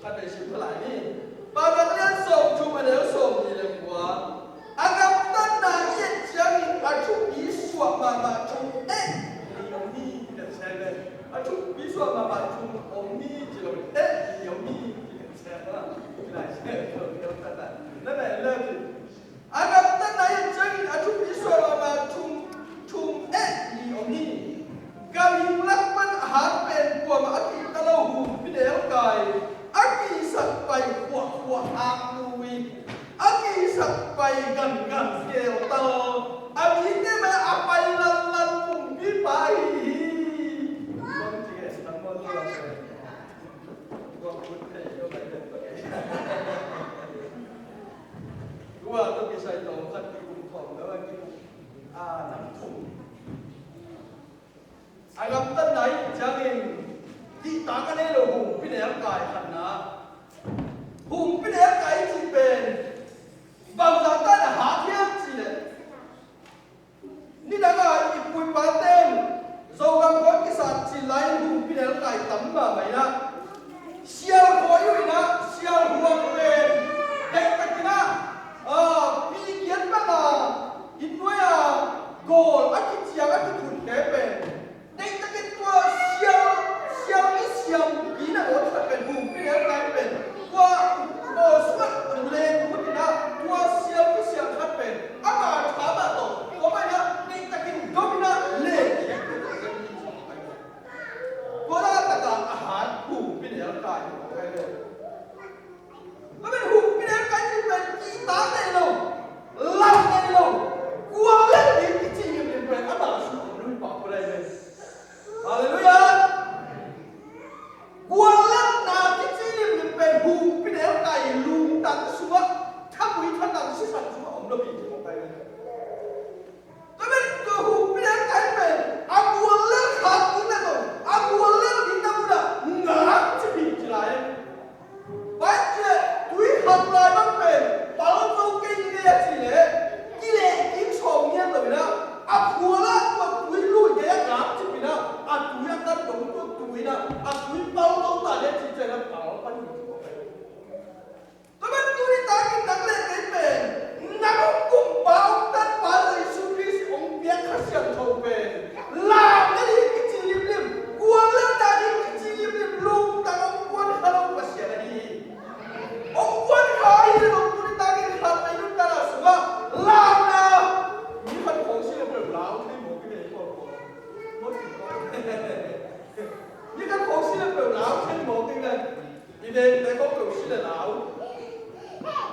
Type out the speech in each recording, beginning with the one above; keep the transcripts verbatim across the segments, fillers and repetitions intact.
Khat vei sim kha lai ni. Paunak lian sawmthum a neu sawmnih le kua. A gamtatna i et ciangin a thupi suak mahmah thum eh li om hi, ci lem sem ve. A thupi suak mahmah thum om hi, ci lo eh li om hi, ci lem sem ve. Ci lai sem lo, gamtatna. Na na en le ci. A gamtatna i et ciangin a thupi suak mahmah thum, thum eh li om hi. Gam hing lak pan a hat pen kuamah a kihta lo humpinelkai, a kihsak pai khuahkhuah aklui, a kihsak pai gangan keltal, a mite mah a pai lanlan pumpipa ahi hi. Tua tawh kisai tawm khat kikum khawm lo a kikum, a, nam thum. A gamtatna i et ciangin kihtak a nei lo humpinelkai khatna. Humpinelkai i cih pen bangzah ta in a hat hiam cih leh, nidang a i pu i pate in Zogam khua kisat cil lai in humpinelkai tam mahmah in ah, sial khawi uh in ah, sial huang pen deihtakin ah, a, pikiat bang a, inn nuai a gawl a kiciang a kiphut te pen deihtakin tua sial, sial kisiam pi na aw khat pen humpinelkai pen tua gawl sungah leng ut in ah, tua sial kisiam khat pen ama tha mah tawh tua mah in ah deihtakin dom in ah leng khiat. Tua laitak a a hat humpinelkai. Tua pen humpinelkai cih pen kihtak nei lo, lam nei lo, guallelh ding kici limlim pen ama sungah om lo hi pah pah lai ve. Halleluiah. Guallelhna kici limlim pen humpinelkai lungtang sungah, thamui thatang sisan sungah om lo hi ci mawk lai ve. Tua pen tua humpinelkai pen a guallelh khak ding na zong, a guallelh ding na mun ah ngakcip hi ci lai. Bang hang cih leh tui khak lai bang pen palzo kei ngei a cih leh kileh kik sawm ngiat lo in ah, a phual ah tua tui lui kei a ngakcip in ah, a tui a kan dong tua tui in ah, a tui palzo ta leh cih ciang in ah pal pan hi ci mawk lai. Tua ban tuni takin nang le kei pen, nang hong kumpa hong tanpa Jesu Khrist hong piak Kha Siangtho pen, lam na ding kici limlim, guallelhna ding kici limlim, lungtang hong kuan kha lo Pasian ahi hi. Hong kuan kha ahi zong tuni takin khat vei nuntakna sungah lamna, mi khat khawng si le peuh lau thei mawk ding hi. Mi khat khawng si le peuh lau thei mawk ding hi. I vengte khawng peuh si le lau.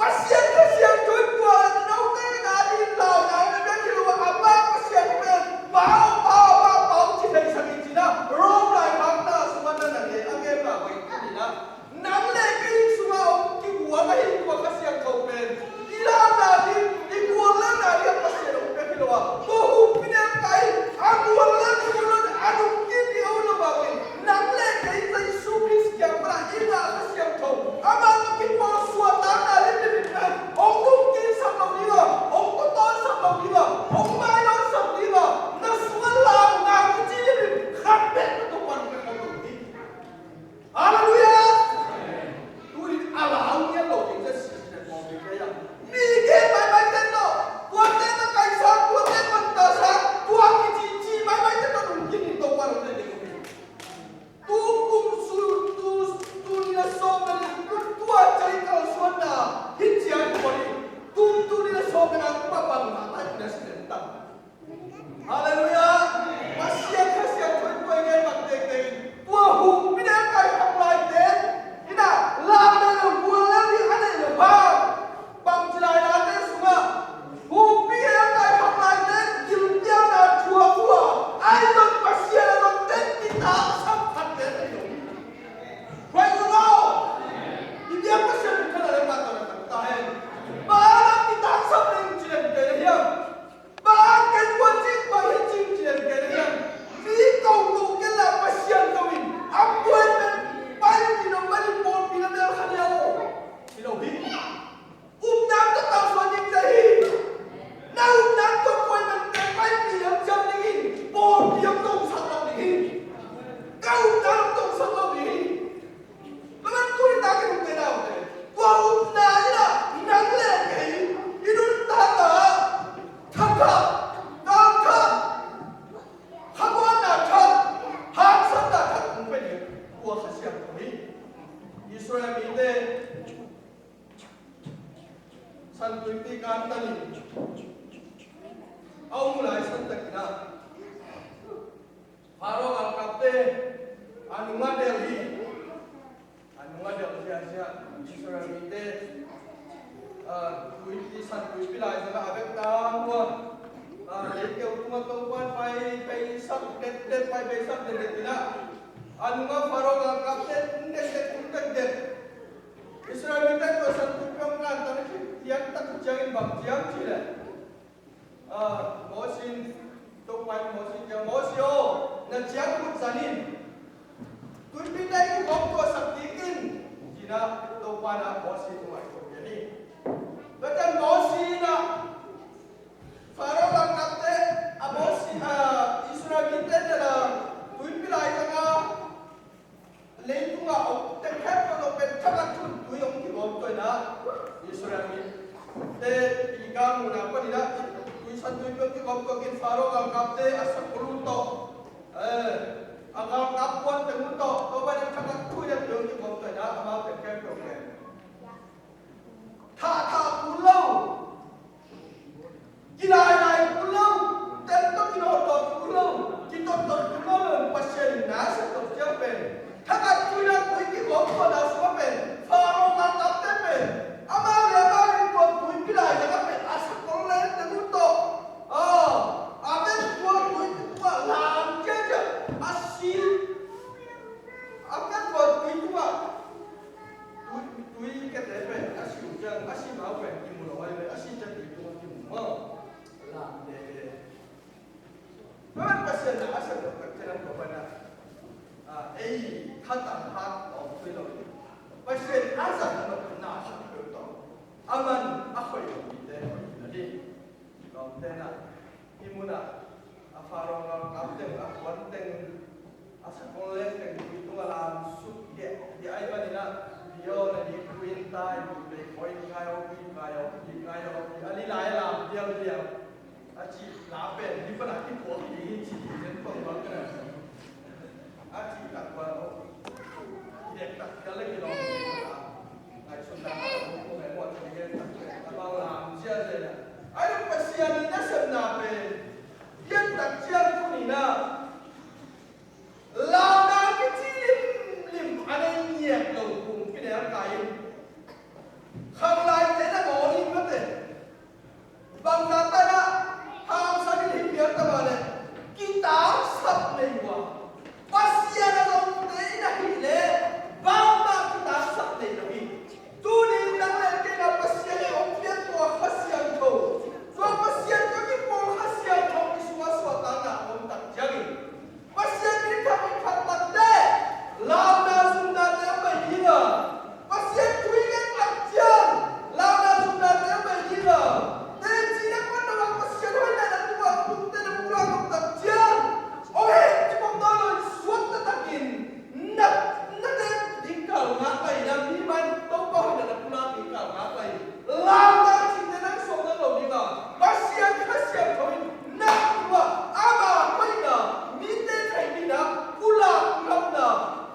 Pasian Kha Siangtho in tua note adingin launa hong piak hi lo a, amah Pasian pen Pa aw, Pa aw, Pa aw, Pa aw ci theisak hi ci-in ah, Rom laikhak na sungah na na gen, a gen mah bang hi ci-in ah, nang le kei sungah hong kibuang ahi tua Kha Siangtho pen i launa ding, i guallelhna ding ah Pasian hong piak hi lo a, tua humpinelkai a guallelh ding uh lo, a nungkik ding uh lo bangin, nang le kei Jesu Khrist kiang pan a i ngah Kha Siangtho, amah tawh kipawl suahtakna limlim in pen San Tuipi kantanin a om uh lai santakin ah Faro galkapte a nunga delh hi. A nunga delh ziahziah Israel mite, ah, tuipi, San Tuipi laizangah a vekta hua, ah, leikeu tungah Topan pai peisak detdet, pai peisak detdet inah a nunga Faro galkapte tung dekdek, tung dekdek. Israel mite tua San Tuipi hong kantan a khit ciang tak ciangin bang ciam cih leh, ah, Mosi in, Topa in Mosi ciang, Mosi aw, na ciang khut zan in, tuipite kibawm tuahsak kik in, ci-in ah Topa in ah Mosi tungah thu piak hi. Tua ciang Mosi in ah Faro galkapte, a Mosi, ah, Israel mite tela tuipi laizangah leitungah omte khempeuh tawh pen thakhat thu-in tui hong kibawm tua inah Israel mite i gang munah panin ah tui, San Tuipi hong kibawm tua kin Faro galkapte a sakol uh tawh, eh, a galkap puan teng uh tawh, tua panin thakhat thu-in ah tui hong kibawm tua inah amaute khempeuh pen thahthah kul lo, kilailai kul lo, tel tawh kinawhtawn kul lo, kitotton kul lo, lo Pasian in na a sep lo ciang pen thakhat thu-in ah tui kibawm tuahna sungah pen Faro galkapte pen amau le amau in tua tuipi laizangah pen a sakol lenteng uh tawh, ah, a vek tua tuipi tungah lam ciacia a si, a vek tua tui tungah tui, tui kete pen a si uh ciang, a si mau pen kimu lo ahi ve, a si ciang tui tungah kimu maw? Lam tete. Tua pen Pasian na a sep lo tak ciang tua pen ah, ah, ei khatang hat om thei lo. Pasian a zat lo na khat peuh tawh a man a khoih lo mite khoih na hi. Lawmte na, hih munah a Faro galkap teng, a puan teng, a sakol lenteng tui tungah lam suk diah diah ahih manin ah, pi aw, na dik tui in tai, tui bei khawi in kai aw, tui kai aw, tui kai aw, a li lai a lam dialdial a cih la pen hih panah kipuak ding hi ci ding zen pang bang ka na. A cih tak bang aw, i dek tak dial le kilawm ding a, ngaihsutna ka la buk kong ai muah cih ding zen tak pen a bang lam ziahziah a. Ai lo Pasian i nasepna pen piantak ciang tuni-in ah launa kici limlim a nei ngiat lo kungpi nelkai in khanglaite na ngawn in mate. Bangzah tan ah hangsan in hi pian ta mah leh kitangsap nei uh a, Pasian a zongte in ahih leh bangmah kitangsap nei lo hi. Tuni in nang le kei na Pasian in hong piak tua Kha Siangtho, tua Pasian tawh kipawl Kha Siangtho i sungah suahtakna a om tak ciangin Pasian min thang in thangtakte launa zumnate a pai ding a, Pasian thu i gen tak ciang launa zumnate a pai ding a, teci na pan lo a Pasian hoihna na tungah tungte na pulak om tak ciang, aw he, ci bawm nawn lo in suak taktakin na, na tek ding kal ngak lai, na mi mai Topa hoihna na pulak ding kal ngak lai. Launa cihte nang suak nawn lo ding a, Pasian Kha Siangtho in nang tungah ama hoihna, mite theih ding a pulak ngamna,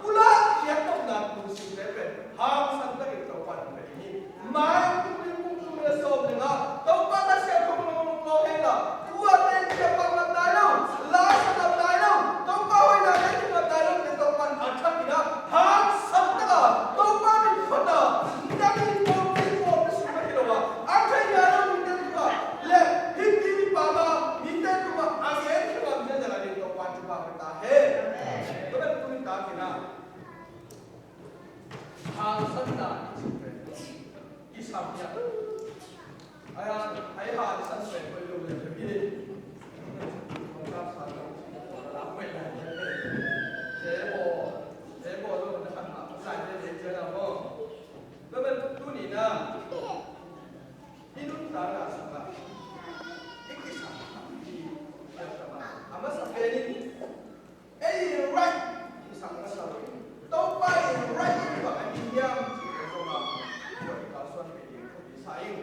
pulak khiat ngamna kum sinte pen hangsan takin Topa in hong pia ding hi. Mai kum li kum thum le sawm le nga Topa Kha Siangtho in hong lawng hen la, thu a teci a pang ngam nai lo, la sa ngam nai lo, Topa hoihna teci ngam nai lote Topa in a thak in a hangsan tak a, Topa min phat a, nang in pawlpi pawlpi sung mah hi lo a, a theih nai lo mite tungah le hih pi hih pa mah mite tungah a gen khin ngam ziahziah lai ding Topa in thupha pia ta hen. Tua pen tuni takin a hangsanna i cih pen kisam hiam? Ai, ai, hangsan pen hoih lo le hi. Kongkap sa lo, lam hoih lai hi. Cebo, cebo lo na khan ma, lai le le cia na mo. Lo men tuni na i nuntakna sungah i kisam, i kisam a masa pen in ei right kisam masa lo in, Topa i right in bang a hi hiam cih pen zong a, i kalsuan pen ding thupi sa ing.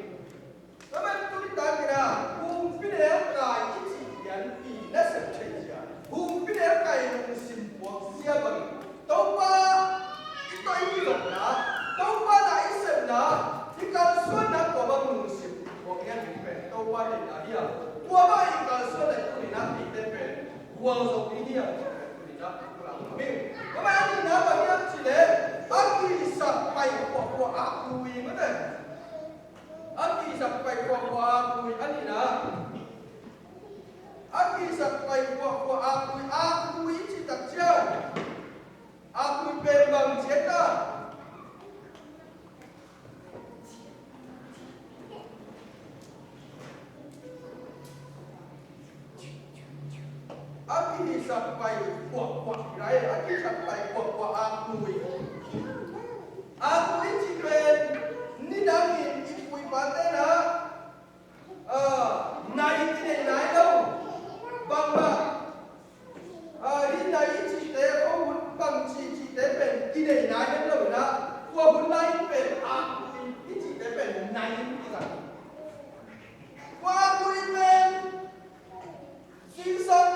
Tua man tuni takin a, kumpi le a kai i cih pianpi nasep theih zia, kumpi le a kai lungsim puak zia bangin Topa i tawh i kilawmna, Topa na i sepna, i kalsuanna tua bang lungsim Topa deihna hi a, tua mah i kalsuan leh tuni-in ah mite pen gualzo ding hi hang cih pen tuni-in ah ka lam hi. Tua mah a nihna bang hiam cih leh a kihsak pai khuakhuak a kui mate. A kihsak pai khuakhuak a kui a nihna. A kihsak pai khuakhuak a kui, a kui i cih tak ciang a kui pen bang ci hiam ta? A kihsak pai khuakhuak hi lai, a kihsak pai khuakhuak a kui. A kui cih pen nidangin i pu i pate in ah, ah, nai kinei nai lo. Bangmah, ah, hih nai i cihte, khuahun bangci i cihte pen kinei nai het lo in ah, tua hun lai in pen a kui i cihte pen nai in kizang. Tua a kui pen zingsang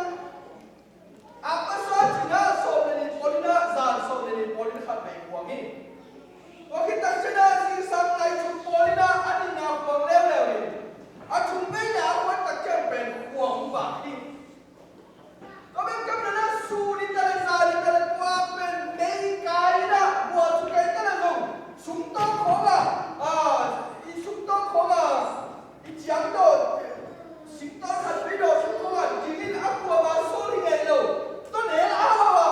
a masa cih in ah sawm le nih pawl in ah, zan sawm le nih pawl in khat vei khuang hi. Tua khit tak ciang ah zingsang nai thum pawl in ah a nihna khuang leuleu hi. A thum veina a khuan tak ciang pen khuang vak hi. Tua bek kam lo in ah sun ni ta leh zan ni ta leh tua pen mei kai in ah, gualzo kai ta leh zong sumtawng khawng ah, ah, i sumtawng khawng ah i ciang dawh, singtawng khat pei dawh sung khawng ah ding in a kuamah sawl hi ngei lo. Tua nel a hau a.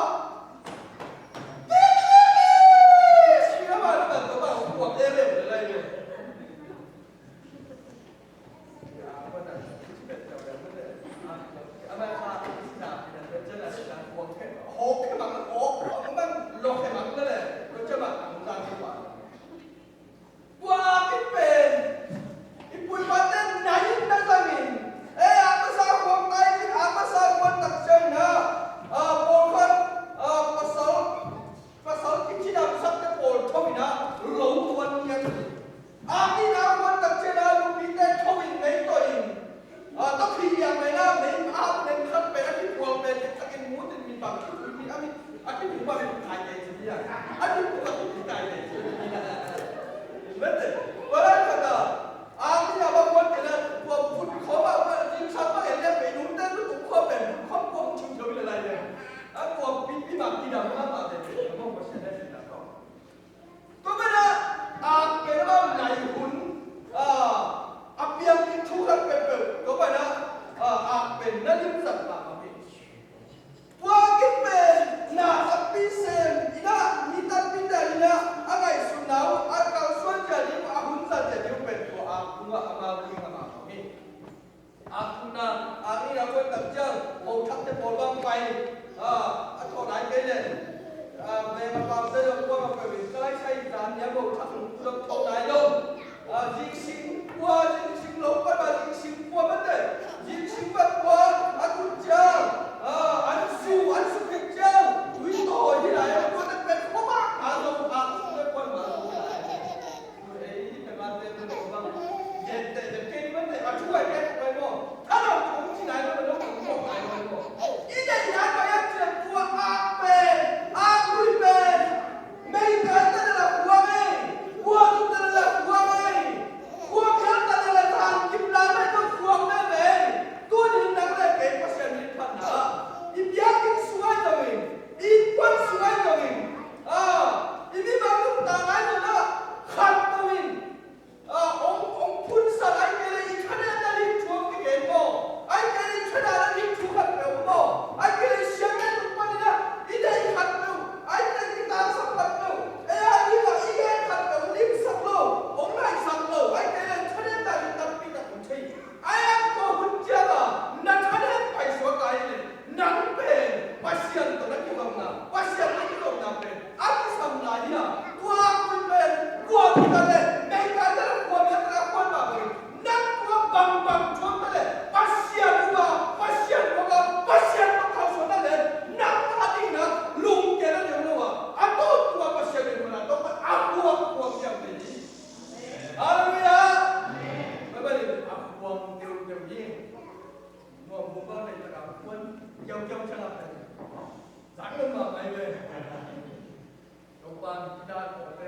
Tua khit pen i pu i pate nai in na zang in, eh, a masa khuang tai cin, a masa khuan tak ciang in ah, ah, pawlkhat, ah, pasal, pasal kicidamsakte pawl tho in ah lo tuan ngiat hi. A nihna khuan tak ciang in ah lupite tho in mei tawh in, ah, tawh phi liang mei in ah mei a pen khat pen a kiphual pen hi tak in mut in mi bang kipui mi a mi a kipui bang in kai kei ci hi a. A kipui bang in kai kei ci hi a. Mete, tua lai khat ah, a mi a bang kuan kei na, tua vut khawm a, tua zingsang bang en lian pei nungte lutuk khawm pen, vut khawm kuang cing cing lai lai lian. A tua pi, pi bang kidam ma ma te, tua mong Pasian he sin na tawh. Tua banah, a pen a bang nai hun, a, a piang ding thu khat peuhpeuh, tua banah, a, a pen na limsak mahmah hi. Tua a gik pen na tampi sem in ah, mi tampi te in ah a ngaihsutna uh, a kalsuan zia ding uh, a hun zat zia ding uh pen tua a kungah amau ding amau hi. A kungna a nihna kuan tak ciang mo thakte pawl bang pai, a, a thawh lai kei leh, a, veng a pamte zong kuang a peuh in ka lai sai zan nia mo thak lung kuang thawh lai lo. A, zingsing kua, zingsing lo pan a, zingsing kua mate, zingsing vat kua a tun ciang, a, an su, an su khit ciang tui tawi hi lai a, kuate pen khuamak a zong a, kuate kuan ma zong hi lai. Ei, hi te mate pen khuamak. Gen te, gen kei ni mate, a thu ai pen khuai maw. Tha lo kong ci lai lo, lo kong khuak lai lo maw. I deihna pai a ciang kua a pen, a tui pen. Mei kai ta leh la khuang ei, kua zuk ta leh la khuang ei, kua biak ta leh la zan kim la mei tawh khuang mei mei. Tuni nang leh kei Pasian min phatna ah i biakinn sung ahi zongin, i innkuan sung ahi zongin, a, i mi bang nuntak ahi zongin ah khat peuh in, a, hong, hong phunsak, ahih kei leh i thanemna ding thu hong kigen maw? Ahih kei leh i thadah nading thu khat peuh maw? Ahih kei leh i siangtho tung panin ah i deih khat peuh, ahih kei leh i taangsak khat peuh, ei a ding ah i gen khat peuh hong dimsak lo, hong ngaihsak lo, ahih kei leh thanemna ding tampi tak hong thei. Ahih hang tua hun ciang a na thanem paisuak ahih leh nang pen Pasian tawh na kizopna, Pasian na kizopna pen a kisam lai hi a, tua a kun pen kua kita le, Meikai ta le, kua mia ta le, a kuan mah bangin nang tua bangbang thuak ta le, Pasian uh a, Pasian uh a, Pasian tawh kalsuan ta le, nang a ding na lungkia na ding lo a, a tawh tua Pasian in mana tawh a kuak kuak hiam te hi. Halleluiah. Bible in a kuak deuhdeuh hi. Nuam bup a, hei taka kuan kiaukiau ciang a pen zang mahmah hi ve. Topa in kidal khawng te